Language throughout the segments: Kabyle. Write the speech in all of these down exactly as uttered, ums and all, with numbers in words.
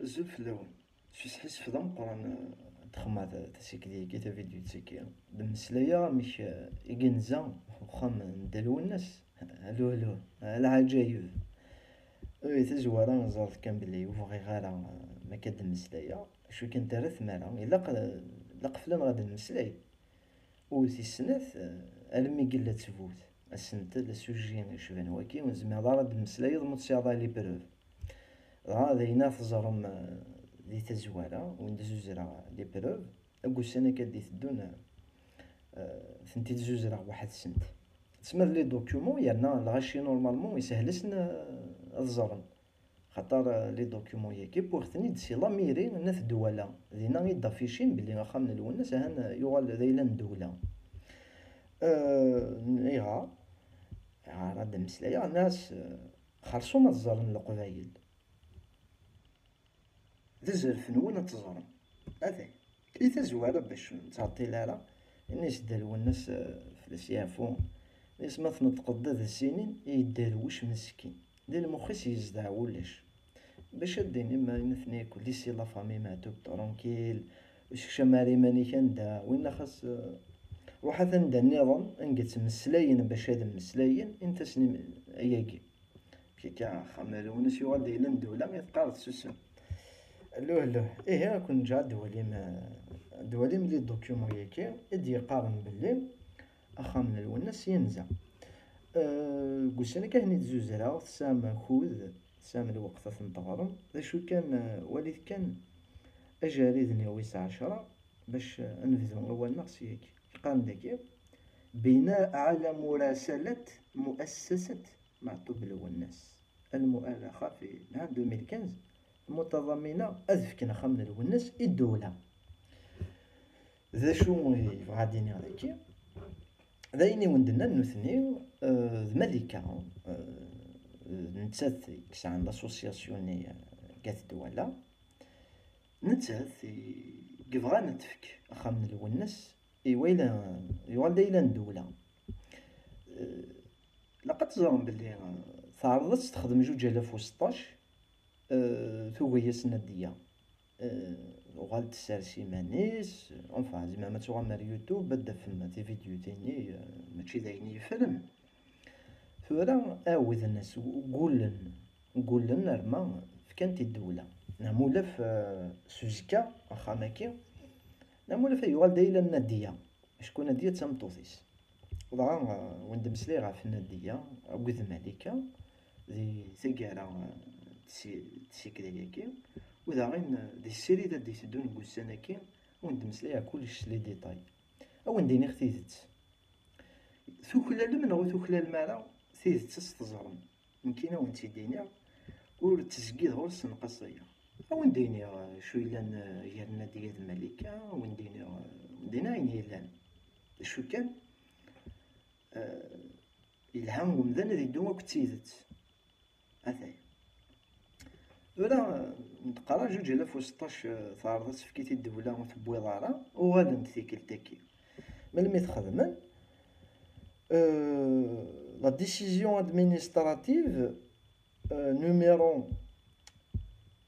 Azul fell-awen. S usḥissef d ameqqran, eh, ad d-xedmeɣ ta-, tasekla-agi, tavidyut-agi. Ad d-mmeslayeɣ amek, eh, i yenza uxxam n Dda Lwennas. Aluh, aluh, a lɛaǧayeb. Eh, tazwara, ẓret kan belli ur bɣiɣ ara, eh, ma akka d-mmeslayeɣ. Acu kan terra tmara, ilaq, eh, ilaq fell-aneɣ ad d-nemmeslay. U tis snat, eh, almi yella ttbut, asentel, asuji icban waki, ur tezmireḍ ara ad d-temmeslayeḍ ma ur tesɛiḍ ara les preuves. Dɣa d ayen ara teẓrem, eh, di tazwara, win d-zuzreɣ les preuves, deg ussan akka d-iteddun, eh, tent-id-zuzreɣ waḥed-sent. Tesma d les documents, yerna lɣaci normalement yeshel-asen, eh, ad ẓren. Xaṭer, eh, les documents-yagi wwiɣ-ten-id si la mairie n At Dwala. Dinna i d-afficin belli axxam n Lwennas ahan, eh, yuɣal d ayla n ddewla. Eh, ayɣer? Ayɣer ad d-mmeslayeɣ? Nnas, eh, xerṣum ad ẓren Leqbayel. D azref-nwen ad teẓrem. Atay. I tazwara bac ur nettɛeṭṭil ara, ini-as Dda Lwennas, eh, fell-as yeɛfu. Ini-as ma tneṭqeḍ d ad as-inin i yedderwec meskin. Di lmux-is yezdeɛ wulac. Bac ad d-tinim ayen aten yakk, laissez la famille Maɛtub tranquille, ur sekcam ara iman-ik anda, winna xas, eh, ruḥ at anda nniḍen, anga ttmeslayen bac ad mmeslayen, init-asen im-, ayagi. Kika, axxam n Lwennas yuɣal d ayla n ddewla, i teqqareḍ susem. Luh, luh. Ihi, ad ken-ǧǧeɣ ad d-twalim, eh, ad d-twalim les documents-yagi, i d-yeqqaren belli axxam n Lwennas yenza. Eh, deg ussan akka i ten-id-zuzreɣ, tesɛam akud, tesɛam lweqt ad ten-teɣrem. D acu kan, eh, walit kan ajarid-nni wis ɛecṛa, bac, eh, ad nebdu awal-nneɣ s yagi. Yeqqaren dagi: بناء على مراسلة مؤسسة معتوب لوناس المؤرخة في العام ألفين وخمسة عشر، متضمنة ad fken axxam n Lwennas i ddewla. D acu i yebɣa ad d-iniɣ dagi? D ayen i wen-d-nnan nutni, eh, d Malika, eh, d nettat i yesɛan l'association-nni, eh, deg At Dwala. Nettat i yebɣan ad tefk axxam n Lwennas i wayla, yuɣal d ayla n ddewla. Eh, ilaq ad teẓrem belli, eh, teɛreḍ ad tt-texdem zuǧ alaf u seṭṭac, eh, tugi-yas Nadiya. Eh, uɣal tessers iman-is, enfin, tzemrem ad tuɣalem ar YouTube, ad d-tafem tividyutin-nni, eh, mačči d ayen yeffren. Tura, ɛawden-as, ggullen, ggullen arma fkan-t i ddewla. Neɣ mulaf, eh, s uzekka, axxam-agi, neɣ mulaf ad yuɣal d ayla n Nadiya, acku Nadiya d tameṭṭut-is. Dɣa, eh, win d-meslayeɣ ɣef Nadiya akked Malika di taggara, eh, tsi-, tsikla-agi, u daɣen, eh, di ssirida d-iteddun deg ussan-agi, win d-meslayeɣ kullec s les détails. Ad wen-d-iniɣ tidet. Tuklalem neɣ ur tuklalem ara, tidet ad tt-teẓrem. Nekkini ad wen-tt-id-iniɣ, ur ttezgideɣ, ur ssenqasayeɣ. Ad wen-d-iniɣ, eh, acu yellan, eh, gar Nadiya d Malika, ad wen-d-iniɣ, eh, ad wen-d-iniɣ ayen yellan. D acu kan, eh, yelha umdan ad iddu akked tidet. Atay. Tura, eh, neṭqara zuǧ alaf u seṭṭac, eh, teɛreḍ ad tefk i ddewla ur tewwiḍ ara, uɣalen-d tikkelt-agi. Melmi t-xedmen? Euh, la décision administrative, euh, numéro,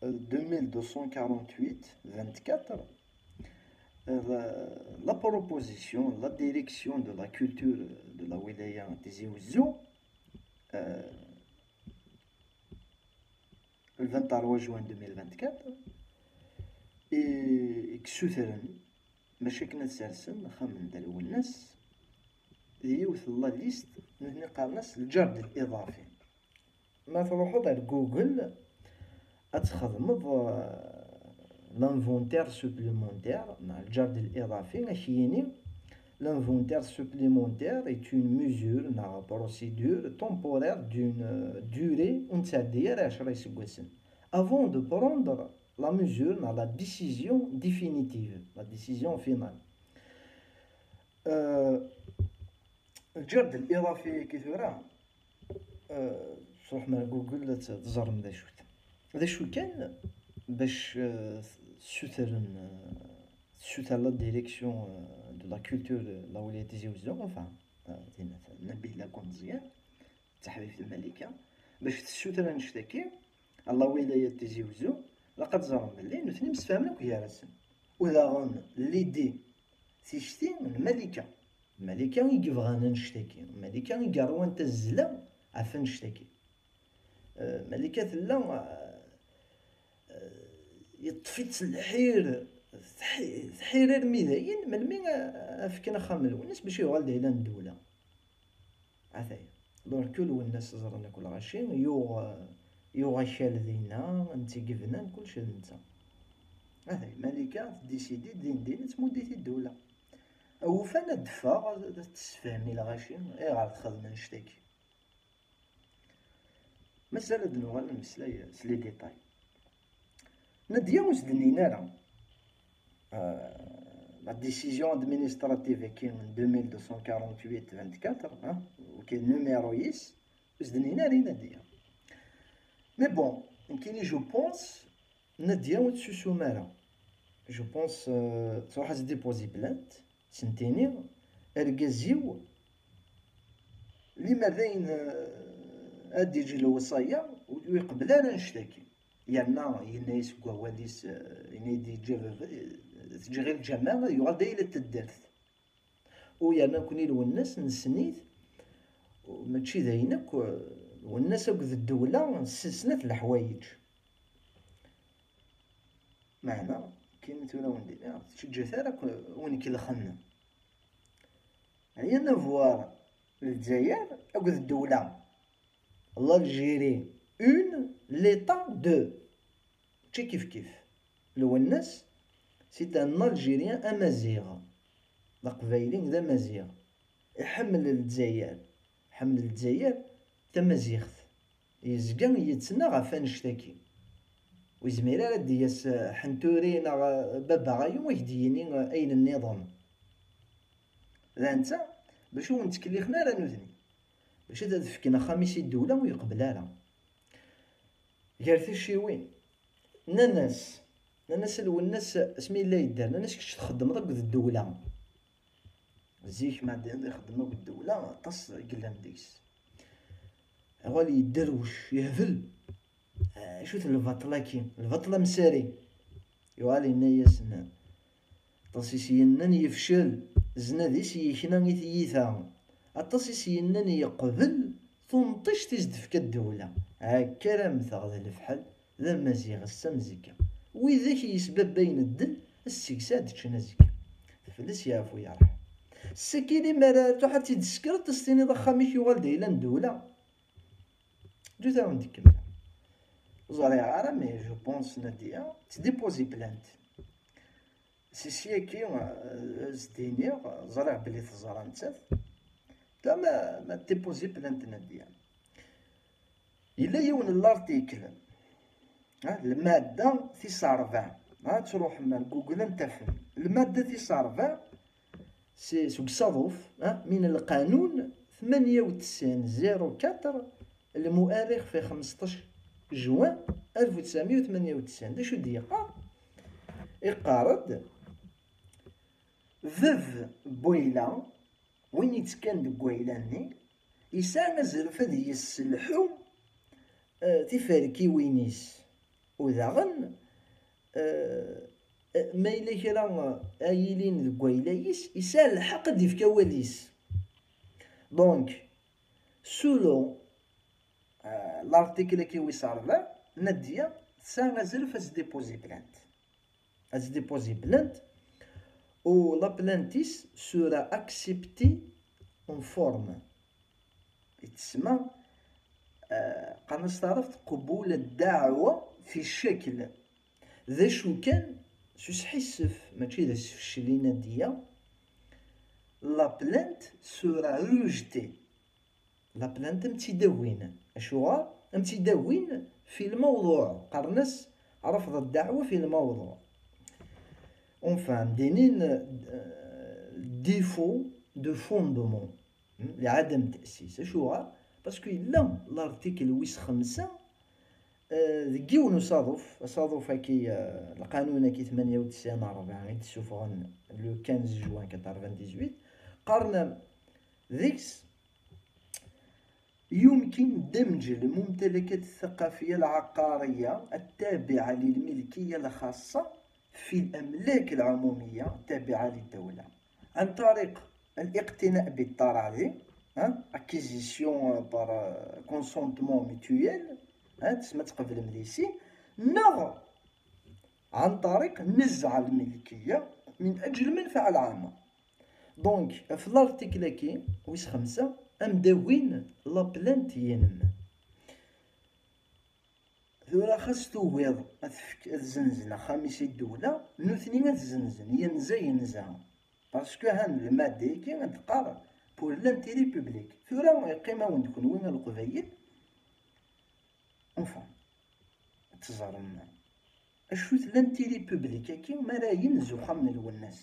euh, deux mille deux cent quarante-huit vingt-quatre, euh, la, la proposition, la direction de la culture de la wilaya Tizi Ouzou, euh, le vingt-trois juin deux mille vingt-quatre, i, i yessutren bac akken ad sersen axxam n Dda Lwennas di yiwet n la liste, nutni qqaren-as lǧard l-iḍafi. Ma truḥeḍ ar Google, ad txedmeḍ, euh, l'inventaire supplémentaire, neɣ lǧard l-iḍafi, ad k-yini: l'inventaire supplémentaire est une mesure, neɣ procédure temporaire d'une, euh, durée ur nettɛeddi ara ɛecra iseggasen, avant de prendre la mesure, neɣ la décision définitive, la décision finale. Euh, lǧard l-iḍafi-agi tura, euh, truḥem ar Google ad t-, teẓrem d acu-t. D acu kan, bac, euh, ssutren, euh, tessuter la direction, euh, de la culture, euh, la wilaya Tizi Ouzou, enfin, euh, dinna Nabila Gunzier, d taḥbibt n Malika, bac tessuter annect-agi, la wilaya Tizi Ouzou, Ilaq ad ẓren belli nutni msefhamen akk gar-asen. U daɣen, l'idée, tikti n Malika. Malika i yebɣan annect-agi. Malika i yerwan tazzla ɣef annect-agi. Eh, Malika tella, eh, eh, yeṭṭef-itt lḥir, tḥi-, tḥir armi dayen, melmi a, a fken axxam n Lwennas bac yuɣal d ayla n ddewla. Ataya. Donc, Lwennas ẓran akk lɣaci, yuɣ, yuɣ akal dinna, netta i yebnan, kullec d netta. Ataya, Malika teddisidi din din, ad tmudd-it i ddewla. Awufan ad d-teffeɣ, ad, ad tessefhem i lɣaci, ayɣer txeddem annect-agi. Mazal ad nuɣal nemmeslay s les détails. Nadia ur s-d-nnin ara, euh, la décision administrative-agi n deux mille deux cent quarante-huit vingt-quatre, hein, ok, numéro-is, ur s-d-nnin ara i Nadia. Mais bon, nekkini, je pense, Nadia ur tessusum ara. Je pense, euh, tṛuḥ ad s-déposer plainte, sentini, argaz-iw, limer d ayen, euh, ad d-iǧǧ lewṣaya, ur iqebbel ara annect-agi. Yerna yenna-yas deg wawal-is, eh, yenna-yi-d yeǧǧa baba, eh, teǧǧa ɣer lǧameɛ, yuɣal d ayla n taddart. U yerna nekkni Lwennas nessen-it, mačči d ayen akk, eh, Lwennas akked ddewla s-, snat leḥwayeǧ. Meɛna, akken tura wen-d-iniɣ, tettǧǧat ara akk win ikelxen. Rien à voir Lezzayer akked ddewla. L'Algérie une, l'État deux. Mačči kif kif. Lwennas, c'est un Algérien amaziɣ. D aqbayli d amaziɣ. Iḥemmel Lezzayer. Iḥemmel Lezzayer d tamaziɣt. Yezga yettnaɣ ɣef annect-agi. Ur yezmir ara ad d-yas, eh, Ḥenturi neɣ, eh, Baba Ɣayu ad k-d-yini, eh, ayen nniḍen. D netta, bac ur wen-ttkellixen ara nutni. Bac ad fken axxam-is i ddewla ur yeqbel ara. Gar ticciwin, nnan-as, nnan-as Lwennas asmi yella yedder, nnan-as kečč txeddmeḍ akked ddewla. Zik ma d-, ixeddem akked ddewla, aṭas i yellan deg-s. Awal yedderwec, yehbel. Acu-t lbaṭel-agi? Lbaṭel amsari. Yuɣal yenna-yasen, aṭas i s-yennan yefcel, znad-is yekna i tiyita. Aṭas i s-yennan yeqbel tunṭict i s-d-tefka ddewla. Akka ara mmteɣ d lefḥel, d amaziɣ ass-a am zikka. Widak i yesbabbayen ddel, ass-seg-s ad ččen azekka. Fell-as yeɛfu yerḥem. Sakkin mi ara truḥ ad tt-id-teskreḍ, ad s-tiniḍ axxam-ik yuɣal d ayla n ddewla. Ǧǧet-awen-d kemmleɣ. Ur ẓriɣ ara, mais je pense Nadia tettdipuzi plainte. Si syaki, euh, s-d-iniɣ, ẓriɣ belli teẓra nettat. Da ma, ma tettdipuzi plainte Nadia. Yella yiwen n l'article, ha, lmadda tis ṛebɛa. Ha, ad truḥem ar Google ad tafem. Lmadda tis ṛebɛa, c'est seg usaḍuf, ha, min lqanun ثمانية وتسعين zéro quatre, lmuarix fi xmesṭac juin ألف وتسعمية وثمانية وتسعين. D acu d-yeqqar? Iqqar-d, bab n wayla, win yettekkan deg wayla-nni, yesɛa azref ad yesselḥu, eh, tiferkiwin-is. U daɣen, eh, eh, ma yella kra, eh, ay ilin deg wayla-is, yesɛa lḥeqq ad d-yefk awal-is. Donc, selon, eh, l'article-agi wis ṛebɛa, Nadia tesɛa azref ad s-déposer plainte. Ad s-déposer plainte, u la plainte-is sera acceptée en forme. Yettsemma, eh, qqaren-as taɛrabt qbul ddeɛwa fi ccakl. D acu kan, s usḥissef, mačči d asfecel i Nadia, la plainte sera rejetée. La plainte am-tt-id-awin. Acuɣer? Am-tt-id-awin fi lmawḍuɛ. Qqaren-as rafḍ ddeɛwa fi lmawḍuɛ. Enfin, d inin, euh, défaut de fondement. Hmm? Lɛadam n teqsis. Acuɣer? Parce que yella l'article wis xemsa, euh, deg yiwen usaḍuf, asaḍuf-agi, euh, lqanun-agi ثمانية وتسعين أربعة i d-ssufɣen le quinze juin quatre-vingt-dix-huit, qqaren deg-s, يمكن دمج الممتلكات الثقافية العقارية التابعة للملكية الخاصة في الأملاك العمومية التابعة للدولة عن طريق الاقتناء بالتراضي، ها، acquisition par consentement mutuel، ها، تسمى تقبل مليسي، نغ عن طريق نزع الملكية من أجل المنفعة العامة. Donc في l'article-agi wis xemsa, am dawin la plainte-inem. Tura xas tugiḍ ad tefk, ad zzenzen axxam-is i ddewla, nutni ad zzenzen, yenza, yenza. Parce que han lmadda-agi ad d-qqar pour l'intérêt public. Tura yeqqim-awen-d kunwi a Leqbayel. Enfin, ad teẓrem acu-t l'intérêt public-agi mi ara yenz uxxam n Lwennas.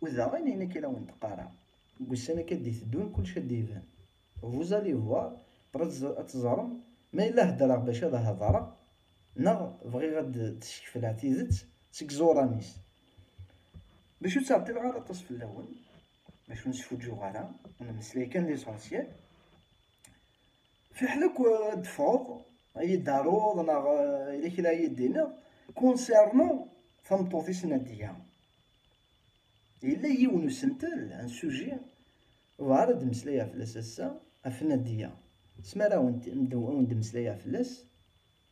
U daɣen ayen akka i la wen-d-qqareɣ, deg ussan akka d-iteddun kullec ad d-iban. Vous allez voir, après ad teẓ-, ad teẓrem ma yella heddreɣ bac ad hedreɣ, neɣ bɣiɣ ad d-skefleɣ tidet seg iẓuran-is. Bac ur ttɛeṭṭileɣ ara aṭas fell-awen, bac ur nesfuǧǧuɣ ara, ur nemmeslay kan l'essentiel. Fiḥel akk ad d-teffɣeḍ, ad yi-d-taruḍ neɣ, eh, yella kra ad yi-d-tiniḍ concernant tameṭṭut-is Nadia. Yella yiwen usentel, un sujet, bɣiɣ ad d-mmeslayeɣ fell-as ass-a, ɣef Nadia. Asmi ara awen-d-, awen-d-mmeslayeɣ fell-as,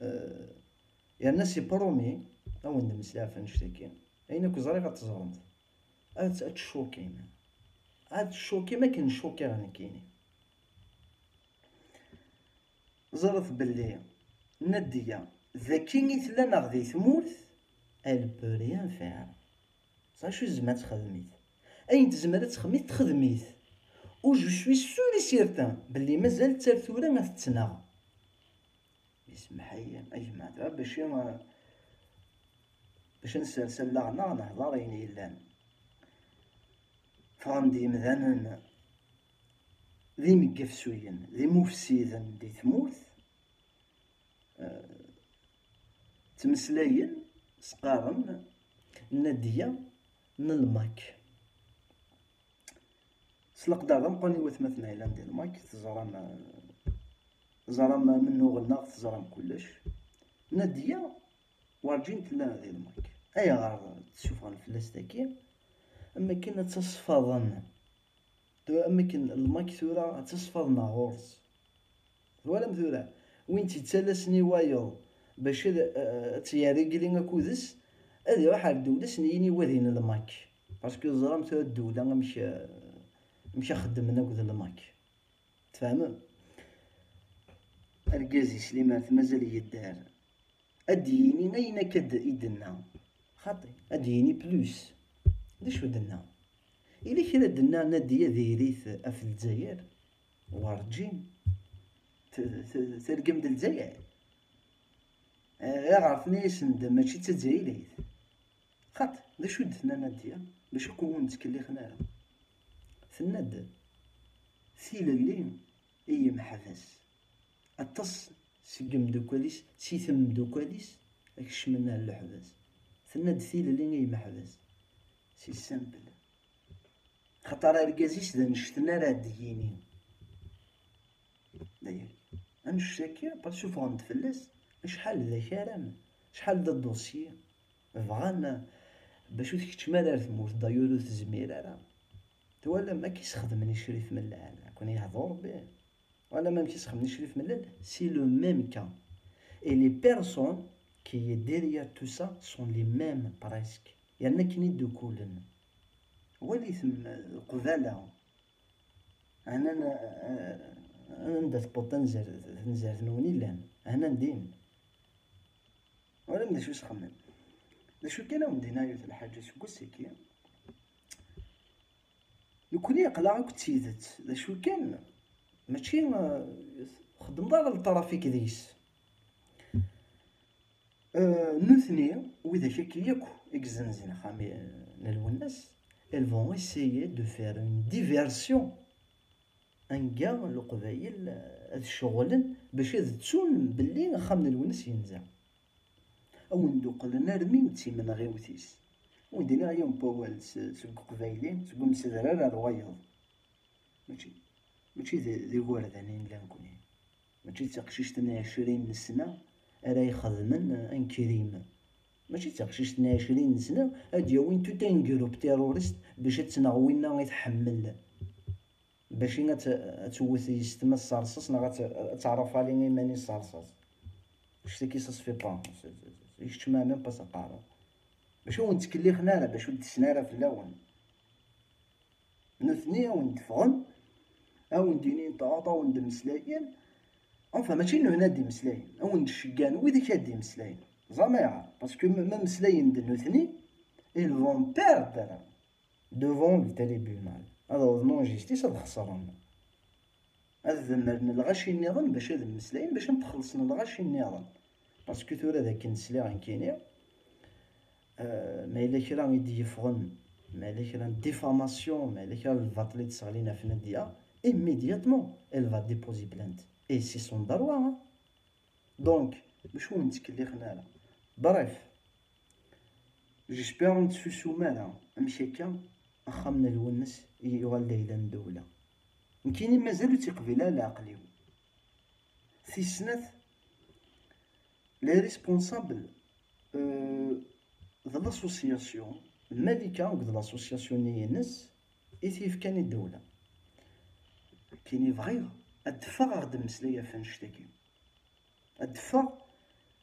eh, yerna c'est promis, ad awen-d-mmeslayeɣ ɣef annect-agi. Ayen akk ẓriɣ ad teẓremt. Ad, ad tcukkim. Ad tcukkim akken cukkiɣ nekkini. Ẓret belli Nadia d akken i tella neɣ di tmurt, elle peut rien faire. Ẓer acu tezmer ad texdem-it. Ayen tezmer ad texdem-it, texdem-it. U je suis sûr et certain belli mazal-tt ar tura ad tettnaɣ. Isemmeḥ-iyi a gma, da bac i, bac ad nsers allaɣ-nneɣ, nehḍer ayen yellan. Ffɣen-d yemdanen d imeggafsuyen, d imufsiden di tmurt, eh, ttmeslayen, s-qqaren Nadia n lmak. S leqder d ameqqran i watmaten yellan di lmak, teẓram, eh, teẓram amennuɣ-nneɣ, teẓram kullec. Nadia werǧin tella di lmak. Ayɣer ttsuffɣen fell-as tagi? Am akken ad tt-asfaḍen. Tura, am akken lmak tura ad tt-asfaḍen ɣur-s. Twalam tura? Win tt-yettalasen i wayeḍ bac ad, eh, ad tt-yerregli akud-s, ad iruḥ ar ddewla-s n yini wa din lmak. Parce que teẓram tura ddewla amek, eh, amek a xeddmen akked lmak. Tfehmem? Argaz-is limert mazal yedder. Ad d-yini ayen akka d-, i d-tenna. Xaṭi, ad d-yini plus. D acu d-tenna? Yella kra d-tenna Nadia diri-t ɣef Lezzayer? Werǧin. T-, t-, tergem-d Lezzayer? Eh, ayɣer tenna-yasen-d mačči d tazzayrit? Xaṭi, d acu d-tenna Nadia? Bac akk ur wen-ttkellixen ara. Tenna-d, tilelli i yimeḥbas. Aṭas seg imeddukal-is, si temdukal-is, ad kecmen ar leḥbas. Tenna-d tilelli i yimeḥbas. C'est simple. Xaṭer argaz-is d annect-nni ara d-yini. Dayagi, annect-agi, après suffɣen-d fell-as acḥal d akaram, acḥal d adossier. Bɣan bac ur tkeččem ara ar tmurt, d'ailleurs ur tezmir ara. Twalam, akka i s-xedmen i Crif Mellal, ad ken-yehdu Rebbi. Twalam amek i s-xedmen i Crif Mellal? C'est le même cas. Et les personnes qui est derrière tout ça sont les mêmes presque. Yerna akken i ddukulen. Walit-m, eh, qbala. Hnan, eh, anda tewweḍ tanzert, tanzert-nwen i llan. Hnan din. Walam d acu i s-xemmen. D acu kan, a wen-d-iniɣ yiwet n lḥaǧa seg wass-agi. Nekkni aql-aɣ akk d tidet. D acu kan, mačči, eh, xeddmeḍ ara lṭrafik deg-s. Euh, nutni, widak akk yakk i yezzenzen axxam i, n Lwennas, elles vont essayer de faire une diversion. Anga Leqbayel, euh, ad ceɣlen bac ad ttun belli axxam n Lwennas yenza. A wen-d-uqlen armi d timenɣiwt-is. A wen-d-iniɣ yiwen n wawal s-, seg uqbayli, seg umsedrar ar wayeḍ. Mačči. Mačči d d igerdan i nella nekkni. Mačči d taqcict n ɛecrin n sna ara ixedmen un crime. Mačči d taqcict n ɛecrin n sna ad d-yawin tout un groupe terroriste bac ad tneɣ winna i tḥemmel. Bac i ad t-, ad tewwet yessetma s rrṣaṣ neɣ ad t-, ad teɛref ali iman-is s rrṣaṣ. Kečč tagi, ça se fait pas. Kečč ma même pas aqerru. Bac ur wen-ttkellixen ara, bac ur d-ssnen ara fell-awen. Nutni a wen-d-ffɣen, a wen-d-inin taɣaṭ, a wen-d-mmeslayen. Enfin, mačči nutni ad d-mmeslayen, a wen-d-ceggan widak ad d-mmeslayen. Ẓer ma yeɛreq, parce que ma, ma mmeslayen-d nutni, ils vont perdre devant le tribunal. Ad awḍen en justice, ad xesren. Ad demmren lɣaci nniḍen bac ad mmeslayen, bac ad xellṣen lɣaci nniḍen. Parce que tura d akken sliɣ nekkini, euh, ma yella kra i d-yeffɣen, ma yella kra n diffamation, ma yella kra n lbaṭel i d-sseɣlin ɣef Nadia, immédiatement, elle va déposer plainte. Et c'est son droit, hein. Donc, bac ur wen-ttkellixen ara. Bref, j'espère ur nettsusum ara. Amek akka, axxam n Lwennes i yuɣal d ayla n ddewla? Nekkini mazal ur tt-iqbil ara leɛqel-iw. Tis snat, les responsables, euh, de l'association, Malika akked l'association-nni-ines i t-yefkan i ddewla. Nekkini bɣiɣ ad d-ffeɣ, ad d-mmeslay ɣef annect-agi. Ad d-ffeɣ,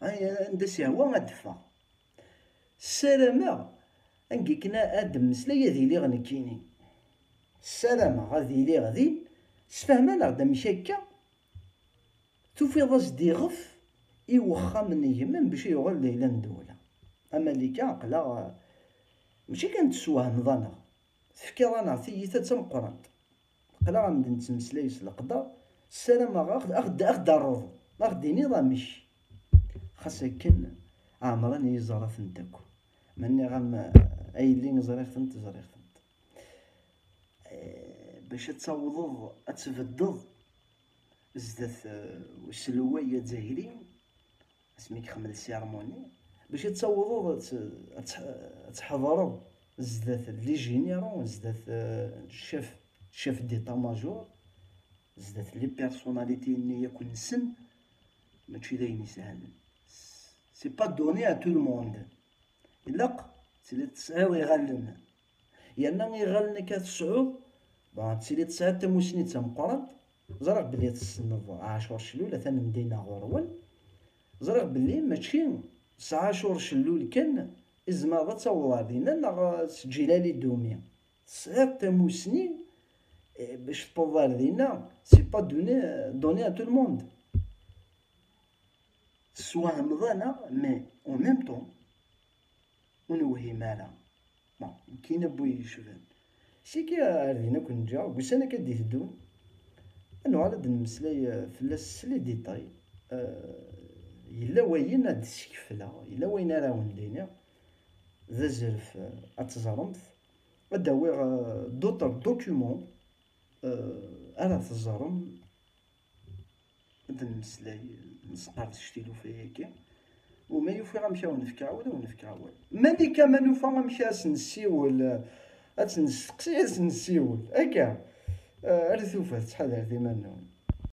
ay, anda s-yehwa ad d-ffeɣ. Ssarameɣ, anga akken ad d-mmeslay ad iliɣ nekkini. Ssarameɣ ad iliɣ din, sfehman-aɣ-d amek akka tufiḍ-as-d iɣef i wexxam n gma-m bac yuɣal d ayla n ddewla. A Malika, aql-aɣ, eh, mačči kan tessewhmeḍ-aneɣ, tefkiḍ-aneɣ tiyita d tameqqrant. Aql-aɣ ad nettmeslay s leqder, ssarameɣ ad ɣ-, ad ɣ-d-, ad ɣ-d-terreḍ, ad ɣ-d-tiniḍ amek. Xas akken, ɛemṛen i yi-ẓratent akk. Ma nniɣ-am, eh, a yelli, ẓriɣ-tent, ẓriɣ-tent. Eh, bac ad tawḍeḍ ad tbeddeḍ zdat, eh, uselway azzayri, asmi yexdem le cérémonie, bac ad tawḍeḍ ad t-, ad t-, ad tḥeḍreḍ zdat les généraux, zdat, eh, chef, chef d'état-major, zdat les personnalités-nni yakk nessen, mačči d ayen isehlen. C'est pas donné à tout le monde. Ilaq tili tesɛiḍ iɣallen. Yerna iɣallen akka tesɛuḍ, bon, ad tili tesɛiḍ tamussni d tameqqrant. Ẓriɣ belli tessneḍ Ɛacur Cellul, atan ndina ɣur-wen. Ẓriɣ belli mačči s Ɛacur Cellul kan i tzemreḍ ad tawḍeḍ ar dinna, neɣ s Ǧilali Dumi. Tesɛiḍ tamussni, eh, bac tewweḍ ar dinna, c'est pas donné, donné à tout le monde. Teswehmeḍ-aneɣ, mais en même temps, ur newhim ara. Bon, nekkini n wid yecban. Siki ar din akk nǧǧa, deg ussan akka d-iteddun, ad nuɣal ad d-nemmeslay, eh, fell-as s les détails. Eh, yella wayen ad d-skefleɣ, yella wayen ara awen-d-iniɣ, d azref, eh, ad teẓremt. Ad d-awiɣ, eh, d'autres documents, eh, ara teẓrem. Ad d-nemmeslay, nesqerdec tilufa-agi. U ma yufiɣ amek ad wen-fkeɣ awal, ad wen-fkeɣ awal. Malika ma nufa amek ad s-nessiwel, ad tt-nesteqsi, ad s-nessiwel. Akka, eh, ar tufa, ttḥadaret iman-nwen.